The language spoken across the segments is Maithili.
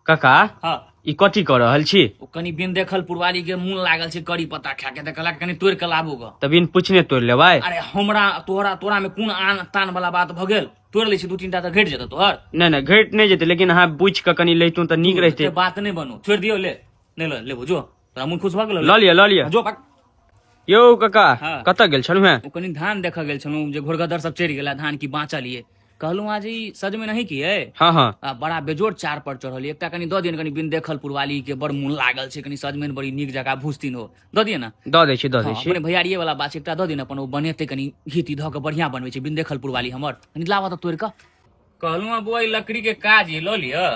काका, हाँ। ई कथी कऽ रहल छी? ओ कनि बिन देखल पुरवाली के मुन लागल छै करी पत्ता खा के, तऽ कहलक कनि तोड़ि के लाबू ग। तऽ बिन पूछने तोड़ि लेबै? अरे हमरा तोरा तोरा में कोन आन तान वाला बात भऽ गेल? तोड़ि लै छी दू तीन टा तऽ घटि जेतौ तोहर। नहि नहि, घटि नहि जेतै, लेकिन अहाँ पूछि कऽ कनि लैतहुँ तऽ नीक रहितै। से बात नहि बनू, छोड़ि दियौ, ले नहि ले लेबो, जो तोरा मुन खुश भऽ गेलौ? लऽ लिअ, लऽ लिअ। जो भाग। यौ काका। हाँ। कतऽ गेल छलहुँ हेँ? ओ कनि धान देखऽ गेल छलहुँ जे घोड़गदर सब चढ़ि गेला धान की बाँचल ये। कहलहुँ आज ई सजमे नहीं की है। हाँ हाँ। आ बड़ा बेजोड़ चार पर चढ़ल ये। एकटा कनि दऽ दियन, कनि बिन देखल पुरवाली के बड़ मोन लागल छै, कनि सजमनि बड़ी नीक जकाँ भूजथिन, ओ दऽ दियन ने। दऽ दै छी, दऽ दै हाँ, छी। अपने भैयारिये वाला बात छै, एकटा दऽ दियन अपन, ओ बनेतै कनि घी ती धऽ कऽ बढ़िया बनबै छै बिन देखल पुरवाली हमर। कनि लाबऽ तऽ तोड़ि कऽ। कहलहुँ हँ बौआ, ई लकड़ी के काज ये, लऽ लिअ।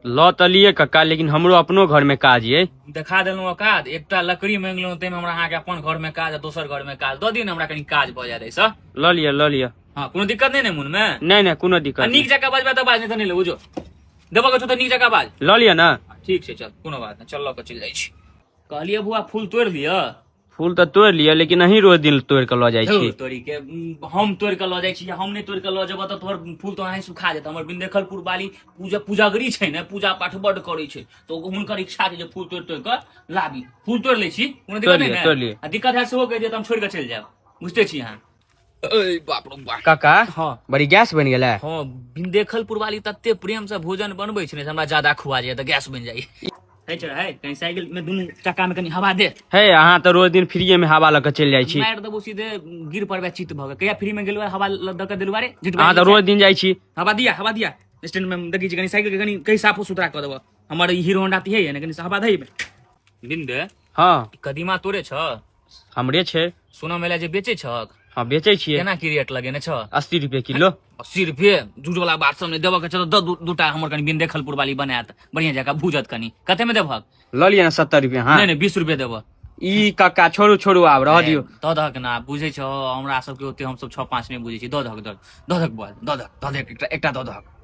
लऽ तऽ लिए कक्का, लेकिन हमरो अपनो घर में काज ये। देखा देलहुँ औकात, एकटा लकड़ी मांगलहुँ ताहिमे हमरा अहाँके अपन घर में काज आ दोसर घर में काज। दऽ दियौ ने हमरा, कनि काज भऽ जायत एहिसँ। लऽ लिअ, लऽ लिअ। हाँ, कोनो दिक्कत नहि ने मोन में? नहि नहि, कोनो दिक्कत आ नीक नहि। जकाँ बाजबै तऽ बाज, नहि तऽ नहि लेबो। जो देबऽ के छौ तऽ नीक जकाँ बाज। लऽ लिअ ने। ठीक छै, चल कोनो बात नहि, चल लऽ कऽ चलि जाइ छी। कहलियै बौआ फूल तोड़ि लिअ। फूल तऽ तोड़ि लिअ, लेकिन अहीं रोज दिन तोड़ि कऽ लऽ जाइ छी। तोड़ी के हम तोड़ि कऽ लऽ जाइ छी? हम नहि तोड़ि कऽ लऽ जेबऽ तऽ तोहर फूल तऽ अहीं सुखा जेतै। हमर बिंदेखलपुर वाली पूजा पूजागरी छै ने, पूजा पाठ बड्ड करै छै, तऽ हुनकर इच्छा छै जे फूल तोड़ि तोड़ि कऽ लाबी। फूल तोड़ि लै छी, कोनो दिक्कत नहि लिअ, ने? तोड़ि लिअ। आ दिक्कत हैत सेहो कहि दिअ तऽ हम छोड़ि कऽ चलि जायब, बुझते छी अहाँ। ए बाप रे बाप। काका। हाँ। बड़ी गैस बनि गेलै। हाँ, बिंदेखलपुर वाली तते प्रेम से भोजन बनबै छै ने से हमरा ज्यादा खुआ जाए तऽ गैस बनि जाइ है। चल है, कहीं साइकिल में दुनू चक्का में कनी हवा दे। हे, अहाँ तऽ रोज दिन फ्रीए में हवा लऽ कऽ चलि जाइ छी। मारि देबो सीधे, गिर पड़बे चित भऽ कहिया फ्री में गेलु हवा दऽ के देलु रे? अहाँ तऽ रोज दिन जाइ छी। हवा दिया, हवा दिया। स्टैंड में देखै छी, कनी साइकिल के कनी कहीं साफो सुथरा कऽ देबो। हमर ई हीरो होंडा तऽ है ने, कनी हवा दही बिंदे। हाँ। कदीमा तोरे छ? हमरे छै। सुनऽ मेला जे बेचै छक? हाँ, बेचै छियै। केना की रेट लगेने छ? 80 रुपए किलो। 80 रुपए? झूठ वाला बात सब नहि देबऽ के छौ तऽ दऽ दूटा हमर, कनी बिन देखलपुर वाली बनायत बढ़िया जकाँ भूजत। कनी कते में देबहक? लऽ लिअ ने 70 रुपए। हाँ। नहि नहि, 20 रुपए देबऽ। ई काका, छोड़ू छोड़ू, आब रहऽ दियौ। दऽ दहक ना, बुझै छौ हमरा सबके ओते हमसब 6 5 नहि बुझै छी। दऽ दहक, दऽ दहक बुआ, दऽ दहक, दऽ दहक, एकटा एकटा दऽ दहक।